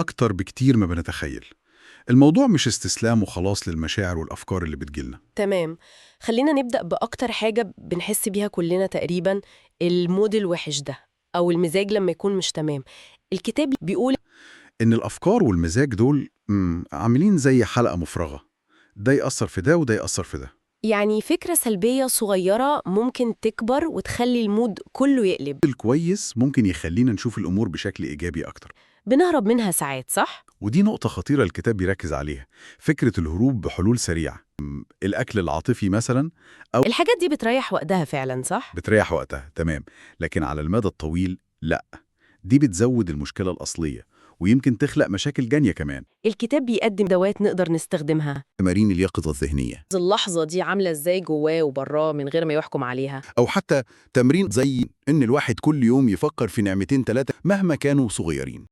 أكتر بكتير ما بنتخيل. الموضوع مش استسلام وخلاص للمشاعر والأفكار اللي بتجيلنا. تمام، خلينا نبدأ بأكتر حاجة بنحس بيها كلنا تقريبا، ال mood الوحش ده أو المزاج لما يكون مش تمام. الكتاب بيقول إن الأفكار والمزاج دول عاملين زي حلقة مفرغة، ده يأثر في ده وده يأثر في ده. يعني فكرة سلبية صغيرة ممكن تكبر وتخلي ال mood كله يقلب. الكويس ممكن يخلينا نشوف الأمور بشكل إيجابي أكتر. بنهرب منها ساعات، صح؟ ودي نقطة خطيرة الكتاب بيركز عليها، فكرة الهروب بحلول سريعة، الأكل العاطفي مثلا أو الحاجات دي بتريح وقتها فعلا، صح؟ بتريح وقتها، تمام، لكن على المدى الطويل لا، دي بتزود المشكلة الأصلية ويمكن تخلق مشاكل جانية كمان. الكتاب بيقدم أدوات نقدر نستخدمها. تمارين اليقظة الذهنية، اللحظة دي عاملة إزاي جواه وبراه من غير ما يحكم عليها. أو حتى تمرين زي إن الواحد كل يوم يفكر في نعمتين ثلاثة مهما كانوا صغيرين.